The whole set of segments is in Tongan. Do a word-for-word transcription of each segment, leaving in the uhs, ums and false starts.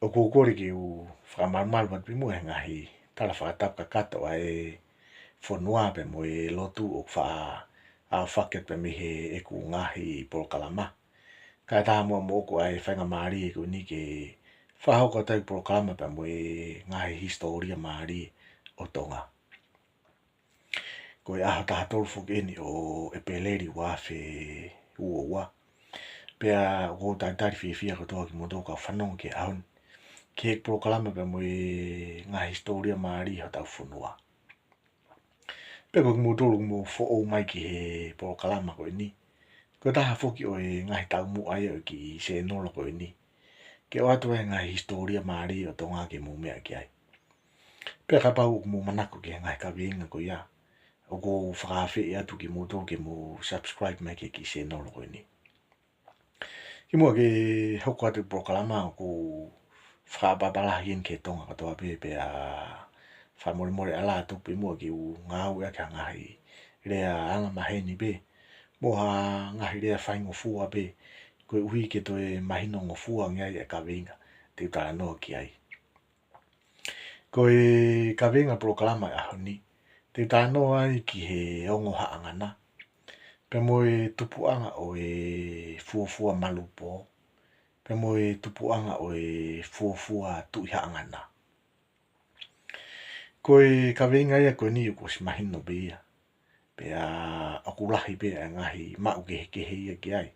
ʻOku ou kole ke u fakamalumalu atu pē muʻa he ngaahi tala fakatapu kakato ʻa e fonua pea mo e lotu ʻoku faʻa aofaki atu pē mei heʻeku ngaahi polokalama. Kae ʻatā muʻa moʻoku ʻa e faingamālie ko eni ke fakahoko atu ʻa e polokalama pea mo e ngaahi hisitōlia mālie ʻo Tonga. Ko e ʻaho taha tolu foki eni ʻo ʻEpeleli ua afe ua ua. Pea ʻoku ou talitali fiefia kotoa kimoutolu kau fanongo ki he ʻaho ni ki he polokalama pea mo e ngaahi hisitōlia mālie hotau fonua. Pea ko kimoutolu ʻoku mou foʻou mai ki he polokalama ko eni, ko e taha foki ʻo e ngaahi taumuʻa ia ʻo e kiʻi sēnolo ko eni, ke ʻoatu ʻa e ngaahi hisitōlia mālie ʻo Tonga ke mou meʻa ki ai. Pea kapau ʻoku mou manako ki he ngaahi kaveinga ko ia, ʻoku ou fakaafeʻi atu kimoutolu ke mou subscribe mai ki he kiʻi sēnolo ko eni. Kimuʻa ke hoko atu e polokalama, ʻoku ou fakaʻapaʻapa lahi eni ki he Tonga kotoa pē, pea fakamolemole ʻalā atu pē muʻa ke u ngāueʻaki ha ngaahi lea angamaheni pē mo ha ngaahi lea faingofua pē, koeʻuhi ke toe mahinongofua ange ai e kaveinga te u talanoa ki ai. Ko e kaveinga polokalama ʻo e ʻaho ni, te u talanoa ai ki he ongo haʻangana, pea mo e tupuʻanga ʻo e fuofua malupō, pea mo e tupuʻanga ʻo e fuofua tuʻi haʻangana. Ko e kaveinga ia ko eni ʻoku ʻosi mahino pē ia, pea ʻoku lahi pē ʻa e ngaahi maʻu kehekehe ia ki ai.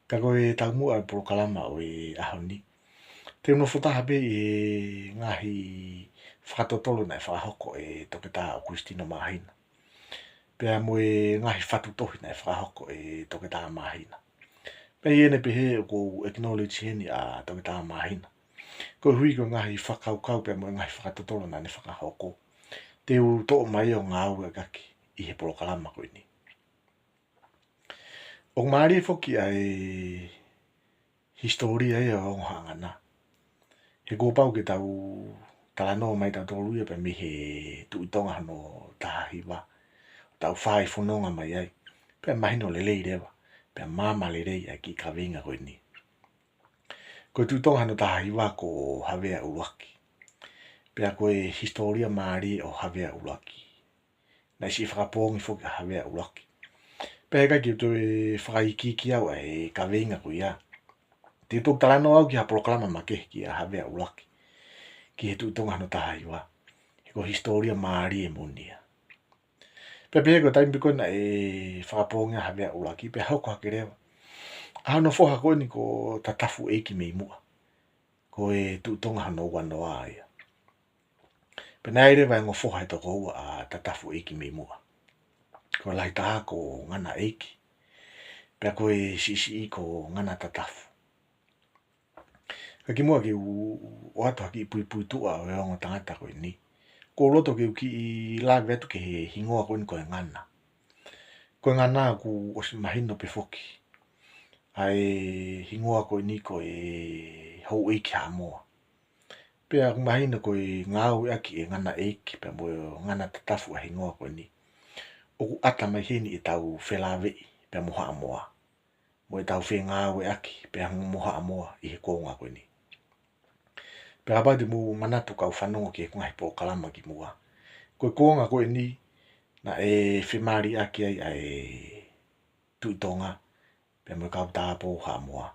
Ka ko e taumuʻa e polokalama ʻo e ʻaho ni, te u nofo taha pē ʻi he ngaahi fakatotolo naʻe fakahoko ʻe Toketā ʻOkusitino Māhina, pea mo e ngaahi fatu tohi naʻe fakahoko ʻe Toketā Māhina. Pea ʻi heʻene pehē, ʻoku ou acknowledge heni ʻa Toketā Māhina, koeʻuhi ko e ngaahi fakakaukau pea mo e ngaahi fakatotolo naʻa ne fakahoko, te u toʻo mai ʻo ngāueʻaki ʻi he polokalama ko eni. ʻOku mālie foki ʻa e hisitōlia ia ʻo e ongo haʻangana, he kuo pau ke tau talanoa mai tautolu ia pea mei he Tuʻi Tonga hono taha hiva, tau fai fononga mai ai, pea mahino lelei leva, pea maama lelei ʻa e kiʻi kaveinga ko eni. Ko e Tuʻi Tonga hono taha hiva ko Havea ʻUluaki. Pea ko e hisitōlia mālie ʻo Havea ʻUluaki, naʻe siʻi fakapoongi foki ʻa Havea ʻUluaki. Pea heʻikai ke u toe fakaikiiki au ʻa e kaveinga ko ia, te u toki talanoa au ki ha polokalama makehe kia Havea ʻUluaki, ki he Tuʻi Tonga hono taha hiva, he ko e hisitōlia mālie moʻoni ia. Pea pehē ko e taimi pē ko ē naʻe fakapoongi ai ʻa Havea ʻUluaki, pea hoko hake leva ʻa hono foha ko eni ko Tatafuʻeikimeimuʻa, ko e Tuʻi Tonga hono ua noa ia. Pea naʻe ʻi ai leva e ongo foha ʻe toko ua ʻa Tatafuʻeikimeimuʻa. Ko e lahi taha ko Nganaʻeiki, pea ko e siʻisiʻi ko Nganatatafu. Ka kimuʻa ke u ʻoatu ha kiʻi puipuituʻa ʻo e ongo tangata ko eni, ʻoku ou loto ke u kiʻi lave atu ki he hingoa ko eni ko e Ngana. Ko e Ngana ʻoku ʻosi mahino pē foki ʻa e hingoa ko eni ko e houʻeiki Haʻamoa. Pea ʻoku mahino ko e ngāueʻaki ʻe Nganaʻeiki pea mo Nganatatafu ʻa e hingoa ko eni, ʻoku ʻata mai heni ʻetau felāveʻi pea mo Haʻamoa, mo ʻetau fengāueʻaki pea mo Haʻamoa ʻi he kuonga ko eni. Pea kapau te mou manatu kau fanongo ki heʻeku ngaahi polokalama kimuʻa, ko e kuonga ko eni naʻe femaliʻaki ai ʻa e Tuʻi Tonga pea mo e kau tāupoʻou Haʻamoa.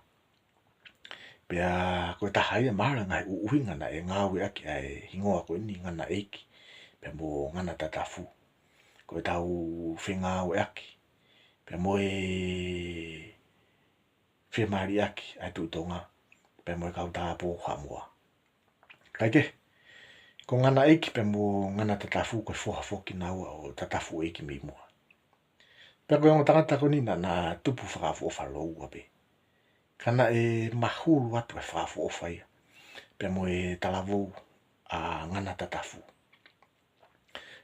Pea ko e taha ia mahalo e ngaahi ʻuhinga naʻe ngāueʻaki ʻa e hingoa ko eni Nganaʻeiki pea mo Nganatatafu, ko ʻetau fengāueʻaki pea mo e femaliʻaki ʻa e Tuʻi Tonga pea mo e kau tāupoʻou Haʻamoa. Kaekehe, ko Nganaʻeiki pea mo Nganatatafu ko e foha foki naua ʻo Tatafuʻeikimeimuʻa. Pea ko e ongo tangata ko eni naʻa na tupu fakaʻofoʻofa lōua pē, ka naʻe mahulu atu e fakaʻofoʻofa ia pea mo e talavou ʻa Nganatatafu.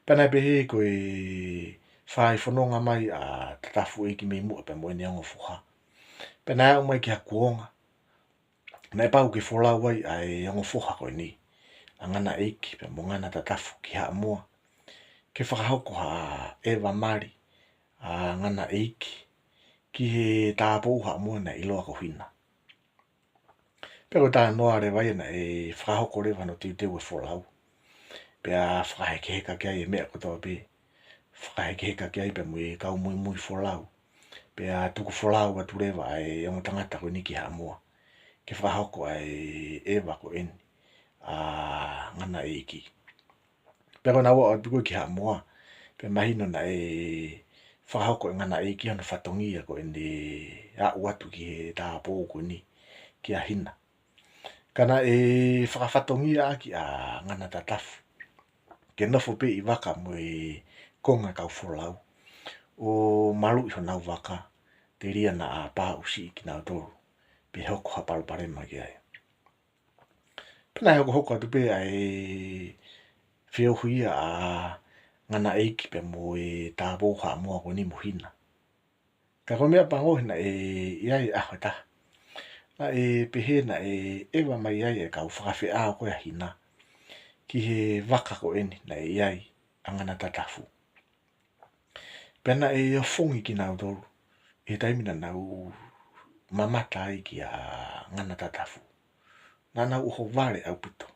Pea naʻe pehē ko e fai fononga mai ʻa Tatafuʻeikimeimuʻa pea mo ʻene ongo foha, pea naʻe aʻu mai ki ha kuonga naʻe pau ke folau ai ʻa e ongo foha ko eni, ʻa Nganaʻeiki pea mo Nganatatafu, ki Haʻamoa, ke fakahoko ha ʻeva mali ʻa Nganaʻeiki ki he tāupoʻou Haʻamoa naʻe ʻiloa ko Hina. Pea ko e talanoa leva ia naʻe fakahoko leva hono teuteu e folau. Pea fakahekeheka ki ai e meʻa kotoa pē. Fakahekeheka ki ai pea mo e kau muimui folau. Pea tuku folau atu leva ʻa e ongo tangata ko eni ki Haʻamoa ke fakahoko ʻa e ʻeva ko eni ʻa Nganaʻeiki. Pea ko ʻenau aʻu atu ko ē ki Haʻamoa, pea mahino naʻe fakahoko ʻe Nganaʻeiki hono fatongia ko ʻene aʻu atu ki he tāupoʻou ko eni kia Hina. Ka naʻe fakafatongia ʻaki ʻa Nganatatafu ke nofo pē ʻi vaka mo e konga kau folau ʻo maluʻi honau vaka, telia naʻa pāʻusiʻi kinautolu pe hoko ha palopalema ki ai. Pea naʻe hokohoko atu pē ʻa e feohi ia ʻa Nganaʻeiki pea mo e tāupoʻou Haʻamoa ko eni mo Hina. Ka ko e meʻapango naʻe ʻi ai e ʻaho ʻe taha naʻe pehē naʻe ʻeva mai ai e kau fakafeʻao ko ē ʻa Hina ki he vaka ko eni naʻe ʻi ai ʻa Nganatatafu. Pea naʻe ofongi kinautolu ʻi he taimi naʻa nau mamata ai kia Nganatatafu. Naʻa nau ʻohovale ʻaupito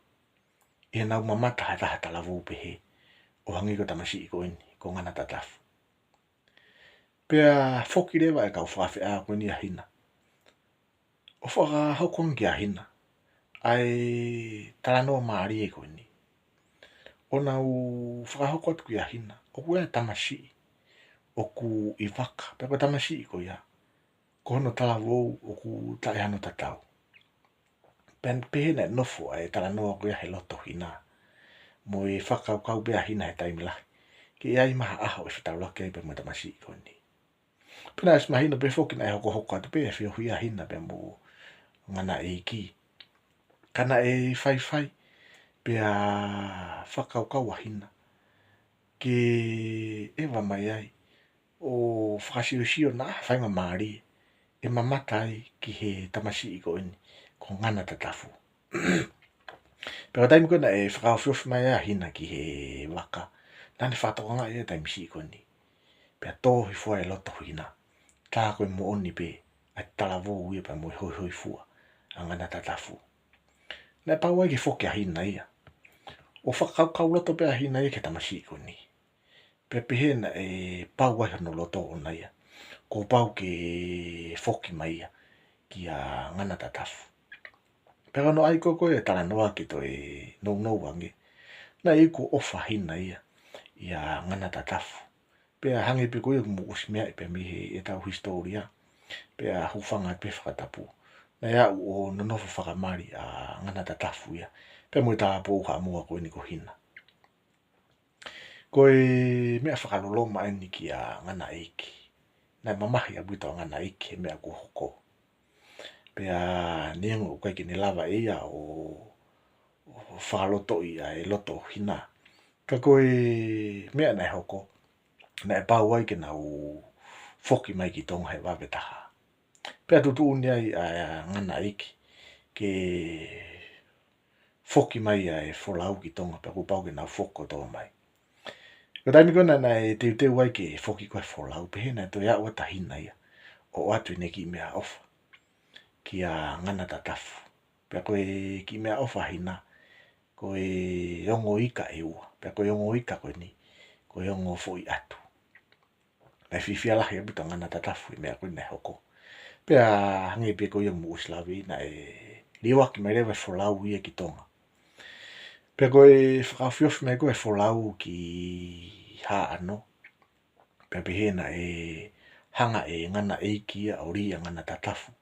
ʻi heʻenau mamata ha taha talavou pehē ʻo hangē ko e tamasiʻi ko eni ko Nganatatafu. Pea foki leva e kau fakafeʻao ko eni ʻa Hina ʻo fakahoko ange kia Hina ʻa e talanoa mālie ko eni. ʻO nau fakahoko atu kia Hina ʻoku ʻi ai e tamasiʻi ʻoku ʻi vaka, pea ko e tamasiʻi ko ia ko hono talavou ʻoku taʻe hano tatau. Pea pehē naʻe nofo ʻa e talanoa ko ia he loto ʻo Hina mo e fakakaukau pē ʻa Hina he taimi lahi ke ʻi ai mai ha ʻaho ʻe fetaulaki ai pea mo e tamasiʻi ko eni. Pea naʻe ʻosi mahino pē foki naʻe hokohoko atu pē e feohi ʻa Hina pea mo Nganaʻeiki. Ka naʻe faifai pea fakakaukau ʻa Hina ke ʻeva mai ai ʻo fakasiosio naʻa faingamālie ʻe mamata ai ki he tamasiʻi ko eni ko Nganatatafu. Pea ko e taimi ko ē naʻe fakaofiofi mai ai ʻa Hina ki he vaka, naʻa ne fakatokangaʻi e tamasiʻi ko eni. Pea tō hifo ai e loto ʻo Hina, tā ko e moʻoni pē ʻa e talavou ia pea mo e hoihoifua ʻa Nganatatafu. Naʻe pau ai ke foki ʻa Hina ia ʻo fakakaukau loto pē ʻa Hina ia ki he tamasiʻi ko eni. Pea pehē naʻe pau ai hono loto ʻoʻona ia kuo pau ke foki mai ia kia Nganatatafu. Pea ko hono ʻai ko ē e talanoa ke toe nounou ange, naʻe iku ʻofa ʻa Hina ia ʻia Nganatatafu. Pea hangē pē ko ia ʻoku mou ʻosi meaʻi pē mei heʻetau hisitōlia, pea hūfanga pē fakatapu, naʻe aʻu ʻo nonofo fakamali ʻa Nganatatafu ia pea mo e tāupoʻou Haʻamoa ko eni ko Hina. Ko e meʻa fakaloloma eni kia Nganaʻeiki. Naʻe mamahi ʻaupito ʻa Nganaʻeiki he meʻa kuo hoko. Pea neongo ʻoku ʻikai ke ne lava ʻe ia ʻo, ʻo fakalotoʻi ʻa e loto ʻo Hina, ka ko e meʻa naʻe hoko, naʻe pau ai ke nau foki mai ki Tonga he vave taha. Pea tuʻutuʻuni ai ʻa Nganaʻeiki ke foki mai ʻa e folau ki Tonga, pea kuo pau ke nau foki kotoa mai. Ko e taimi ko ē naʻe teuteu ai ke foki ko ē e folau, pehē naʻe toe aʻu atu ʻa Hina ia ʻo ʻoatu ʻene kiʻi meʻaʻofa kia Nganatatafu. Pea ko e kiʻi meʻaʻofa ʻa Hina ko e ongo ika ʻe ua. Pea ko e ongo ika ko eni ko e ongo foʻi ʻatu. Naʻe fiefia lahi ʻaupito ʻa Nganatatafu he meʻa ko ē naʻe hoko. Pea hangē pē ko ia ʻoku mou ʻosi lave, naʻe liuaki mai leva e folau ia ki Tonga. Pea ko e fakaofiofi mai ko ē e folau ki Haʻano, pea pehē naʻe hanga ʻe Nganaʻeiki ia ʻo lī ʻa Nganatatafu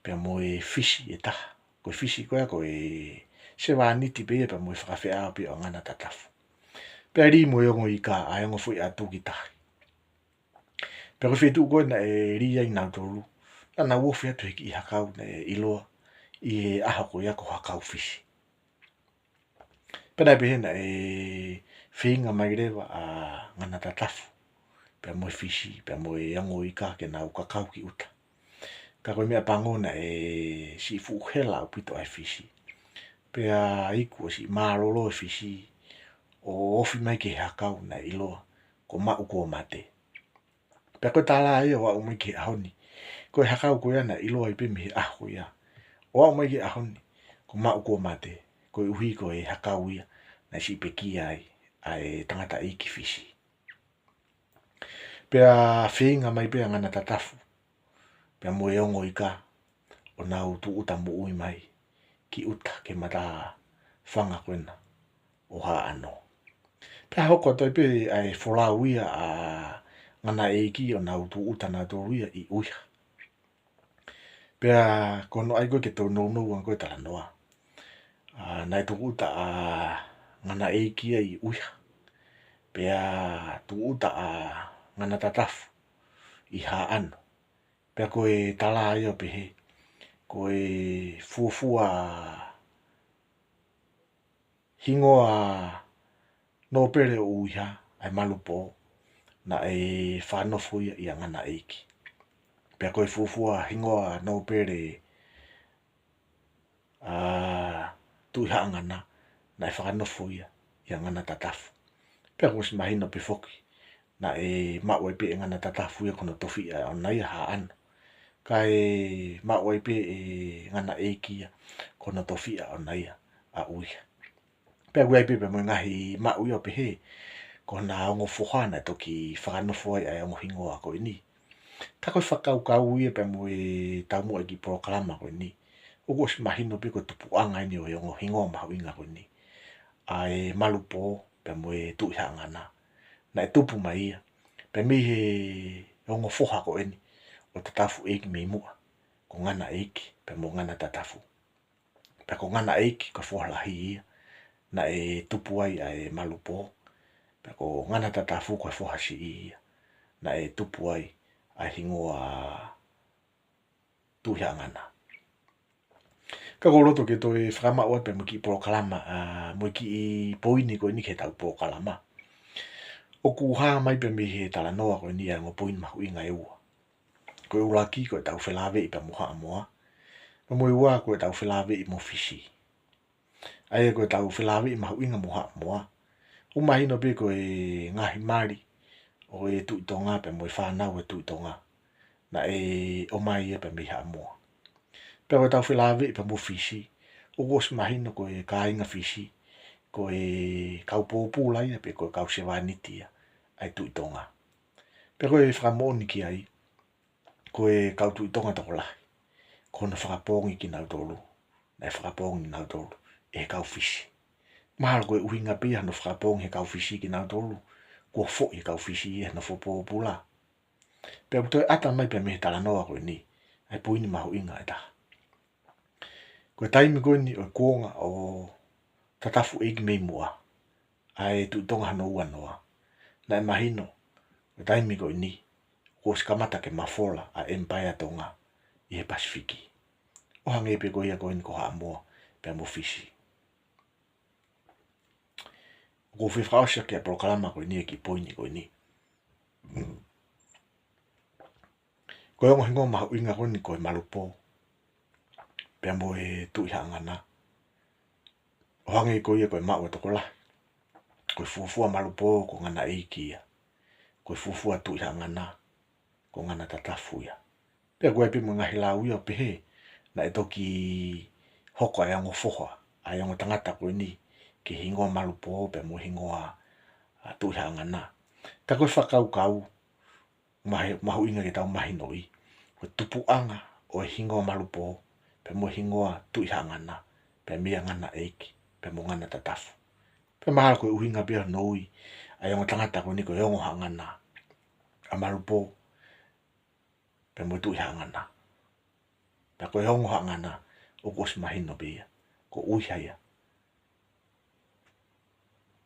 pea mo e fisi ʻe taha. Ko e fisi ko ia ko e sevāniti pē ia pea mo e fakafeʻao pē ia ʻo Nganatatafu. Pea lī mo e ongo ika ʻa e ongo foʻi ʻatu ki tahi. Pea ko e feituʻu ko ē naʻe lī ai kinautolu, naʻa nau ofi atu he kiʻi hakau naʻe ʻiloa ʻi he ʻaho ko ia ko Hakau Fisi. Pea naʻe pehē naʻe feinga mai leva ʻa Nganatatafu pea mo e fisi, pea mo e ongo ika ke nau kakau ki ʻuta. Ka ko e meʻapango naʻe siʻi fuʻu hela ʻaupito ʻa e fisi. Pea iku ʻo siʻi mālōlō e fisi ʻo ofi mai ki he hakau naʻe ʻiloa ko Maʻu Kuo Mate. Pea ko e tālā ia ʻo aʻu mai ki he ʻaho ni, ko e hakau ko ia naʻe ʻiloa ai pē mei he ʻaho ko ia ʻO aʻu mai ki he ʻaho ni, ko Maʻu kuo mate, koeʻuhi ko e hakau ia naʻe siʻi pekia ai ʻa e tangataʻeiki Fisi. Pea feinga mai pē ʻa Ngana Tatafu pea mo e ongo ika ʻo nau tūʻuta moʻui mai ki ʻuta ki he matāfanga ko ena ʻo Haʻano. Pea hoko atu ai pē ʻa e folau ia ʻa Ngana ʻEiki ʻo nau tūʻuta nautolu ia ʻi ʻUiha. Pea ko hono ʻai ko ē ke tau nounou ange ko e talanoa, ʻa, naʻe tūʻuta ʻa Ngana ʻEiki ia ʻi ʻUiha. Pea tūʻuta ʻa Ngana Tatafu ʻi Haʻano. Pea ko e tala ia ʻo pehē, ko e fuofua hingoa nōpele ʻo ʻUiha, ʻa e Malupō, naʻe fakanofo ia ʻia Ngana ʻEiki. Pea ko e fuofua hingoa nōpele, ʻa, Tuʻi Haʻangana, naʻe fakanofo ia ʻia Ngana Tatafu. Pea kuo ʻosi mahino pē foki, naʻe maʻu ai pē ʻe Ngana Tatafu ia ko hono tofiʻa ʻona ia Haʻano. Kae maʻu ai pē ʻe Ngana ʻEiki ia ko hono tofiʻa ʻona ia ʻa ʻUiha. Pea ʻoku ʻi ai pē pea mo e ngaahi maʻu ia ʻo pehē, ko hona ongo foha naʻe toki fakanofo ai ʻa e ongo hingoa ko eni. Ka ko e fakakaukau ia pea mo e taumuʻa e kiʻi polokalama ko eni, ʻoku ʻosi mahino pē ko e tupuʻanga eni ʻo e ongo hingoa mahuʻinga ko eni, ʻa e Malupō pea mo e Tuʻi Haʻangana. Naʻe tupu mai ia pea mei he ongo foha ko eni ʻo Tatafu ʻEiki mei muʻa, ko Ngana ʻEiki pea mo Ngana Tatafu. Pea ko Ngana ʻEiki ko e foha lahi ia naʻe tupu ai ʻa e Malupō. Pea ko Ngana Tatafu ko e foha siʻi ia naʻe tupu ai ʻa e hingoa Tuʻi Haʻangana. Ka ʻoku ou loto ke toe fakamaʻu atu pea mo e kiʻi polokalama, ʻa, mo e kiʻi poini ko eni ki heʻetau polokalama. ʻOku hā mai pea mei he talanoa ko eni ʻa e ongo poini mahuʻinga ʻe ua. Ko e ʻuluaki ko ʻetau felāveʻi pea mo Haʻamoa. Pea mo e ua ko ʻetau felāveʻi mo Fisi. ʻA ia ko ʻetau felāveʻi mahuʻinga mo Haʻamoa, ʻoku mahino pē ko e ngaahi mali ʻo e Tuʻi Tonga pea mo e fānau ʻo e Tuʻi Tonga naʻe ʻomai ia pea mei Haʻamoa. Pea ko ʻetau felāveʻi pea mo Fisi, ʻoku ʻosi mahino ko e kāinga Fisi, ko e kau pōpula ia pe ko e kau sevāniti ia ʻa e Tuʻi Tonga. Pea ko e fakamoʻoni ki ai, ko e kau Tuʻi Tonga tokolahi, ko hono fakapoongi kinautolu, naʻe fakapoongi kinautolu ʻe he kau Fisi. Mahalo ko e ʻuhinga pē ia hono fakapoongi ʻe he kau Fisi kinautolu, kuo foʻi ʻe he kau Fisi ia hono fakapōpula. Pea ʻoku toe ʻata mai pea mei he talanoa ko eni ʻa e poini mahuʻinga ʻe taha. Ko e taimi ko eni ʻo e kuonga ʻo Tatafu ʻEiki mei muʻa, ʻa e Tuʻi Tonga hono ua noa, naʻe mahino ko e taimi ko eni kuo ʻosi kamata ke mafola ʻa e Empire Tonga ʻi he Pasifiki, ʻo hangē pē ko ia ko eni ko Haʻamoa pea mo Fisi. ʻOku ou fie fakaʻosi ʻaki ʻa e polokalama ko eni ʻa e kiʻi poini ko eni. Ko e ongo hingoa mahuʻinga ko eni ko e Malupō pea mo e Tuʻi Haʻangana, ʻo hangē ko ia ko e maʻu ʻa e tokolahi, ko e fuofua Malupō ko Ngana ʻEiki ia, ko e fuofua Tuʻi Haʻangana ko Ngana Tatafu ia. Pea ʻoku ʻi ai pē mo e ngaahi lau ia ʻo pehē naʻe toki hoko ʻa e ongo foha, ʻa e ongo tangata ko eni, ki he hingoa Malupō pea mo e hingoa, ʻa, Tuʻi Haʻangana. Ka ko e fakakaukau mahe-, mahuʻinga ke tau mahinoʻi, ko e tupuʻanga ʻo e hingoa Malupō pea mo e hingoa Tuʻi Haʻangana, pea mei Ngana ʻEiki pea mo Ngana Tatafu. Pea mahalo ko e ʻuhinga pē ia hono ui ʻa e ongo tangata ko eni ko e Ongo Haʻangana, ʻa Malupō pea mo e Tuʻi Haʻangana. Pea ko e Ongo Haʻangana, ʻoku ʻosi mahino pē ia ko ʻUiha ia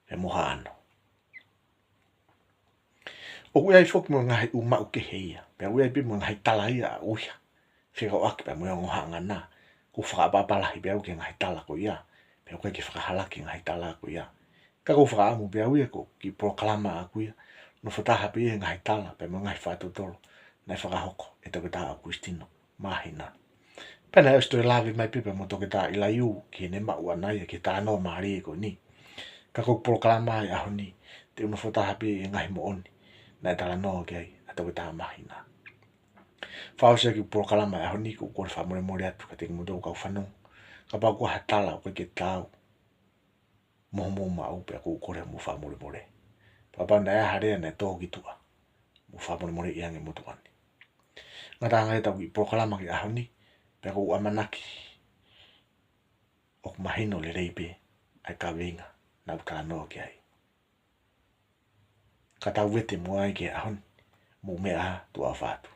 pea mo Haʻano. ʻOku ʻi ai foki mo e ngaahi ʻū maʻu kehe ia, pea ʻoku ʻi ai pē mo e ngaahi tala ia ʻa ʻUiha fekauʻaki pea mo e Ongo Haʻangana. ʻOku ou fakaʻapaʻapa lahi pē au ki he ngaahi tala ko ia, pea ʻoku ʻikai ke fakahalaki e ngaahi tala ko ia. Ka ʻoku ou fakaʻamu pē au ia ko e kiʻi polokalama ʻaʻaku ia, nofo taha pē ia he ngaahi tala pea mo e ngaahi fakatotolo naʻe fakahoko ʻe Toketā ʻOkusitino Māhina. Pea naʻe ʻosi toe lave mai pē pea mo Toketā ʻIlaiū ki heʻene maʻu ʻaʻana ia ki he talanoa mālie ko eni. Ka ko e polokalama ʻo e ʻaho ni, te u nofo taha pē he ngaahi moʻoni naʻe talanoa ki ai ʻa Toketā Māhina. Fakaʻosi ʻaki e polokalama ʻo e ʻaho ni, ʻoku ou kole fakamolemole atu kiate kimoutolu kau fanongo kapau kuo ʻi ai ha tala ʻoku ʻikai ke taau mo hoʻomou maʻu, pea ʻoku ou kole hoʻomou fakamolemole. Pea kapau naʻe ʻi ai ha lea naʻe tō ki tuʻa, mou fakamolemoleʻi ange motuʻa ni. Ngata ange ʻetau kiʻi polokalama ki he ʻaho ni, pea ʻoku ou ʻamanaki ʻoku mahino lelei pē ʻa e kaveinga naʻá ku talanoa ki ai. Ka tau vete muʻa ai ki he ʻaho ni, mou meʻa ā, tuʻa ʻofa atu.